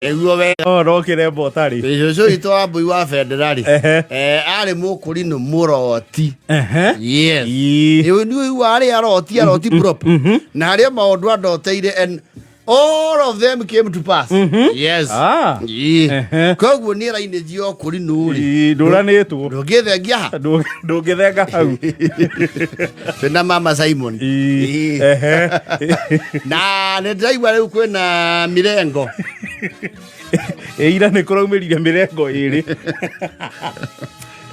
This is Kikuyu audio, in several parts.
Nĩguo wega. No no kĩremba ũtarĩ. Cũcũ witũ wa mbui wa bendera rĩ, Ehe. Arĩ mũkũrinũ mũroti. Ehe. Yes. Ii. Ĩĩ, nĩ ũigua arĩ aroti aroti proper. Na harĩa maũndũ andoteire and all of them came to pass. Yes. Ah. Ii. Ehe. Koguo nĩ rainĩji ya ũkũrinũ rĩ. Ii, ndũranĩtwo. Ndũngĩthengia ha. Ndũngĩthenga hau. Twĩna mama Simon. Ii. Ii. Ehe. Na nĩ ndĩraigua rĩu kwĩna mirengo. Ĩ, ira nĩ kũraumĩrire mĩrengo ĩrĩ.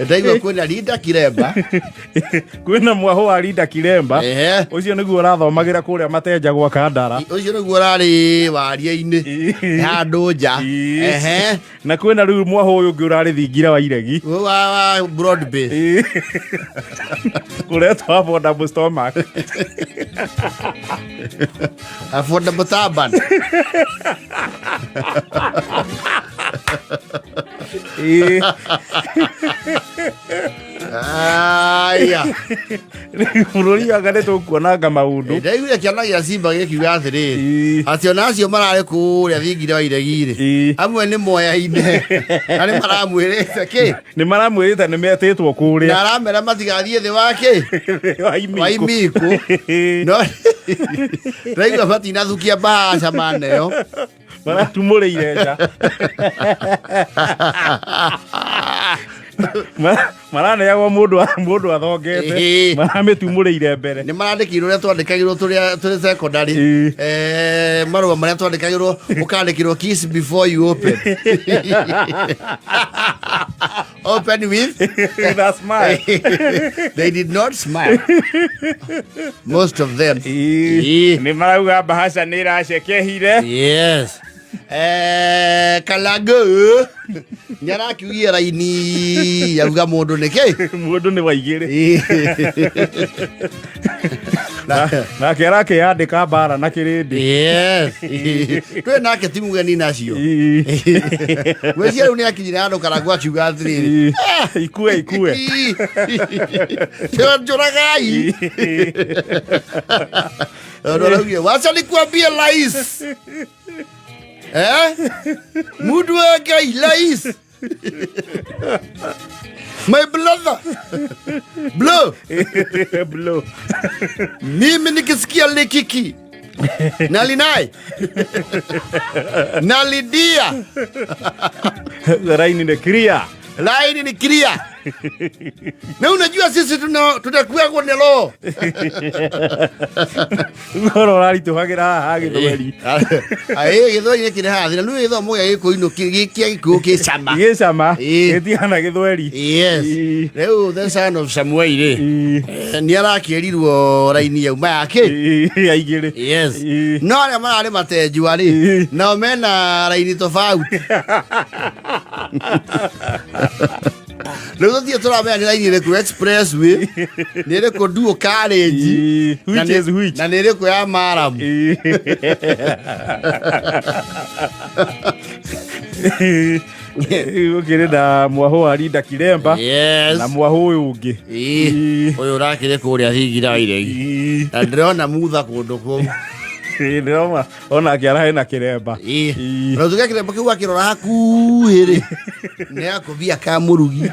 Ndaigua kwĩna Linda Kiremba. Kwĩna mwahũ wa Linda Kiremba. Ehe. Ũcio nĩguo ũrathomagĩra kũrĩa Mateja gwa Kandara. Ũcio nĩguo ũrarĩ waria-inĩ. Ii. Handũ nja. Ii. Ehe. Na kwĩna rĩu mwahũ ũyũ ũngĩ ũrarĩ thingira wa iregi. Wa broad base. Ii. Kũretwo affordable stomach. Affordable turban. Ii. Aya. Rĩu bũrũri anga nĩ tũkuonanga maũndũ. Ndaiguire kĩana gĩa Simba gĩkiuga atĩrĩrĩ. Ii. Atĩ ona acio mararĩ kũrĩa thingira wa iregi-rĩ. Ii. Amwe nĩ moyaine. Na nĩ maramwĩrĩte kĩ? Nĩ maramwĩrĩte nĩ metĩtwo Na kũrĩa. aramera matigathiĩ thĩ wa kĩ? Wa imikũ. Wa imikũ. No ndaigua matinathukia mbahaca maneo. Maratumũrĩire nja. Maraneagwo mũndũ athongete. Ĩĩ. Maramĩtumũrĩire mbere. Nĩ marandĩkirwo ũrĩa twandĩkagĩrwo tũrĩ secondary. Ĩĩ. Marũa marĩa twandĩkagĩrwo ũkandĩkĩrwo kiss before you open. Open with With a smile. They did not smile. Most of them. Ĩĩ. Ĩĩ. Nĩ marauga mbahaca nĩ ĩracekehire. Yes. Kalago nĩ arakiugia raini yauga mũndũ nĩ kĩ? Mũndũ nĩ waigĩrĩ. Ĩĩ. Nake arakĩyandĩka mbara na kĩrĩndĩ. Yes. Twĩ nake ti mũgeni nacio. Ĩĩ. Gwĩcia rĩu nĩ akinyire handũ Karangũ akiuga atĩrĩrĩ. Ĩĩ. Ikue ikue. Njũragai. Tondũ araugire wacha nikuambie rais. Eh? Mundu wa Ngai rais. My brother. Blow. Blow. Mimi nikisikia likiki na linai na lidia Raini nĩ clear. Laini ni clear. Na unajua sisi tutakuwa ni roho. Ũhoro ũraritũhagĩra haha gĩthweri. Aĩ gĩthweri nĩ kĩrĩ haha thĩna nĩ gĩthomo gĩa gĩkũyũ gĩa gĩkũyũ kĩ cama. Gĩcama. Ĩĩ. Gĩtigana gĩthweri. Yes. Ĩĩ. Rĩu the son of Samuel rĩ Ĩĩ. Nĩ arakĩrirwo raini yauma yake. Ĩĩ, aigĩrĩ. Yes. Ĩĩ. No arĩa mararĩ matenjua rĩ Ĩĩ. nao mena raini tofauti. Rĩu tũthiĩ tũramenya nĩ raini ĩrĩkũ expressway, nĩ ĩrĩkũ dual carriage, Ĩĩ. na Which nĩ- is which? na nĩ ĩrĩkũ ya maramu. Ĩĩ. Gũkĩrĩ na mwahũ wa Linda Kiremba Yes. na mwahũ ũyũ ũngĩ. Ĩĩ. Ĩĩ. Ũyũ ũrakĩrĩ kũrĩa thingira iregi. Ĩĩ. Na ndĩrona mutha kũndũ kũu. Ĩĩ, ndĩrona onake ararĩ na kĩremba. Ĩĩ. Ĩĩ. Na tuge kĩremba kĩu akĩrora hakuhĩ rĩ nĩ akũbia ka mũrugi.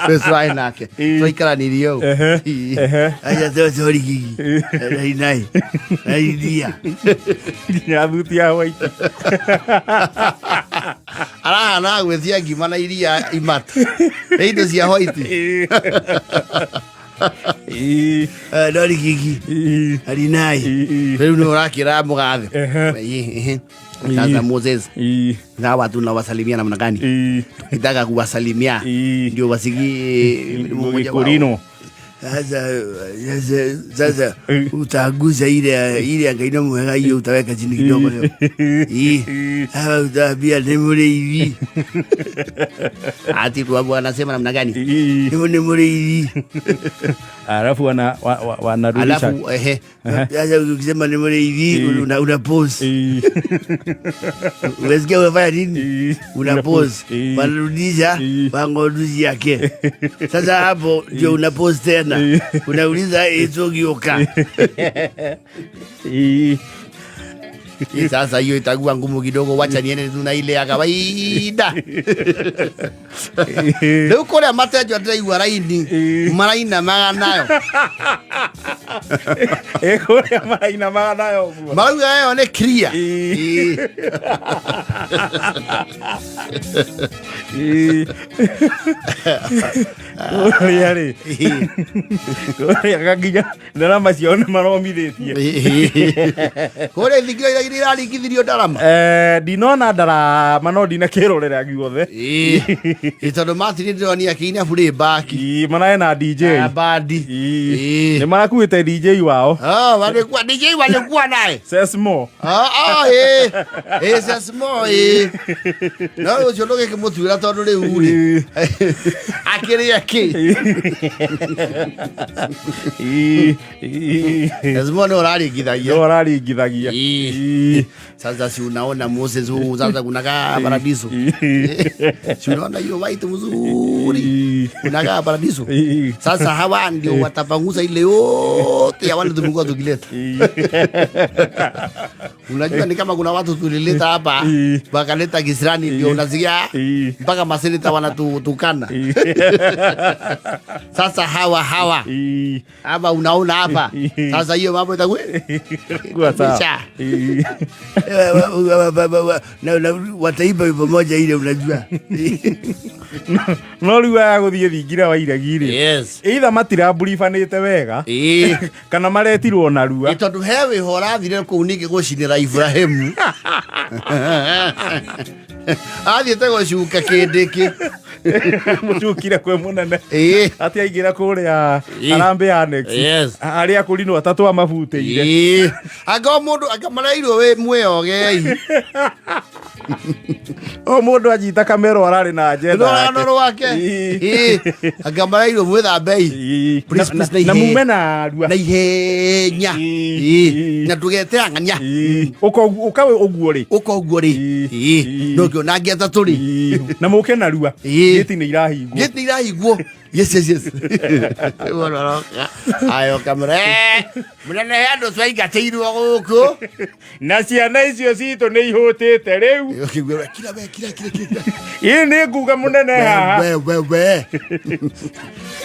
Rĩu tũrarĩ nake. Ĩĩ. Twaikaranirie ũũ. Ehe, Ĩĩ. ehe. Aja totorigigi. Rainai. Rainia. Nginya thuti ya white. Arahana gwĩtia ngima na iria imata. Nĩ indo cia white. Ĩĩ. Ĩĩ. Dorigigi. Ĩĩ. Arinai. Ĩĩ. Rĩu nĩ ũrakĩra mũgathe. Ehe. Ĩĩ, ehe. Sasa Moses, Ĩĩ. na watu unawasalimia namna gani? Ĩĩ. Ukitaka kuwasalimia Ĩĩ. ndio wasikie mmoja wao. Gĩkũrinũ. Sasa Eh. utaguza ile Ngai no mwega hiyo utaweka chini kidogo leo. Ii. Hapa utaambia ni mũrĩithi. Ati kwa bwana anasema namna gani? Ĩĩ. Ni mũrĩithi. Alafu wanarudisha. Alafu ehe. Sasa ukisema ni mũrĩithi una pause. Ĩĩ. Unasikia unafanya nini? Ĩĩ. Una pause. Ĩĩ. Wanarudisha Ĩĩ. wangoruzi yake. Sasa hapo ndio una pause tena. Ĩĩ. Unauliza itogioka. Ĩĩ. Hii sasa hiyo itakuwa ngumu kidogo, wacha niende tu na ile ya kawaida. Rĩu kũrĩa matenjwa ndĩraigua raini marainamaga nayo. Ĩ kũrĩa marainamaga nayo ũguo. Marauga ĩyo nĩ clear. Ĩ. Ĩ. Ĩ. Kũrĩa rĩ, kũrĩa nginya ndarama ciao nĩ maromithĩtie. Kũrĩa ithingiro iria iraringithirio ndarama. Eh, ndinona ndarama no ndinakĩrorera guothe. Ĩ tondũ Martin ndĩronia akĩina playback. Ĩ, mararĩ na DJ. Na bandi. Ĩ. Ĩ. Nĩ marakuĩte DJ wao. Ah, walikuwa DJ walikuwa naye. Sesmo. Ah, ah, eh. Eh, Sesmo, eh. No ũcio ndũgĩkĩmũtuĩra tondũ rĩu rĩ. Akĩrĩa kĩ? Ĩ, ĩ. Sesmo nĩ ũraringithagia. Nĩ ũraringithagia. Ĩ. Sasa si unaona Moses huu sasa kunakaa paradiso. Si unaona hiyo white mzuri. Kunakaa paradiso. Sasa hawa ndio watapanguza ile yote ya wale tumekuwa tukileta. Unajua ni kama kuna watu tulileta hapa wakaleta kisirani, ndio unasikia mpaka maseneta wanatutukana. Sasa hawa hawa hapa unaona hapa. Sasa hiyo mambo itakuwa Kuwa sawa. Sawa. Wataiba pamoja ile unajua. No rĩu aya gũthiĩ thingira wa iregi rĩ, Yes. either matiramburibanĩte wega Ĩĩ. kana maretirwo narua. Ĩ tondũ he wĩho ũrathire kũu ningĩ gũcinĩra Ibrahimu. Athiĩte gũcuka kĩndĩkĩ. Mũcukire kwĩ mũnene. Ĩĩ. Atĩ aingĩra kũrĩa Ĩ. Harambee Annex. Yes. Arĩa kũrinwo atatũ amabutĩire. Ĩĩ. Anga o mũndũ anga mareirwo wĩ mwĩogei. O mũndũ anyita kamero ararĩ na agenda Rũgano yake. rwake. Ĩ. Ĩĩ. Anga mareirwo mwĩthambei. Ĩ. Please, Na- please, na mume narua. Na ihenya. Ĩ. Ĩĩ. Na ndũgeteang'ania. Ĩ. Ũka ũguo rĩ. Ũka ũguo rĩ. Ĩ. Ĩĩ. Ĩ. No ngĩona angĩ atatũ rĩ. Ĩ. Na mũke narua. Ĩ. Gĩti nĩ irahingwo. Gĩti irahingwo. Yes, yes, yes. Mũndũ aroka. Ayo kamera. Eh, mũnene he andũ twaingatĩirwo gũkũ. Na ciana icio citũ nĩ ihũtĩte rĩu. Ũkĩigua, kira we, kira, kira, kira. Ĩ nĩ nguga mũnene haha. We, we, we.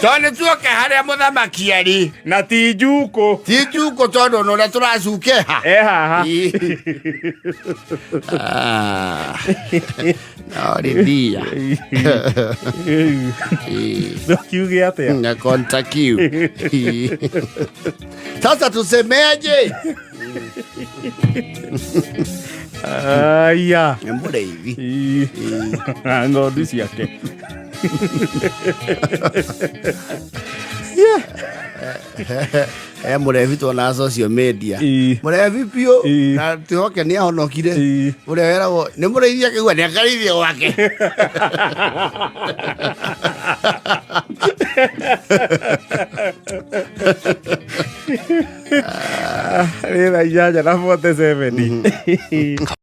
Tondũ nĩ tuoka harĩa mũthamaki arĩ. Na ti njukũ. Ti njukũ tondũ ona ũrĩa tũracukeha. E haha. Ah. No rĩthia. Kiuge atĩa? Na kontakiu. Sasa tusemeje? Aya. Nĩ mũrĩithi. Ĩ. Na ng'ondu ciake. E mũrebi tuonaga social media. Ĩ. Mũrebi biũ Ĩ. na twĩhoke nĩ ahonokire. Ĩ. Ũrĩa weragwo nĩ mũrĩithi akĩigua nĩ akarĩithie gwake. Rĩ thaa 8:47.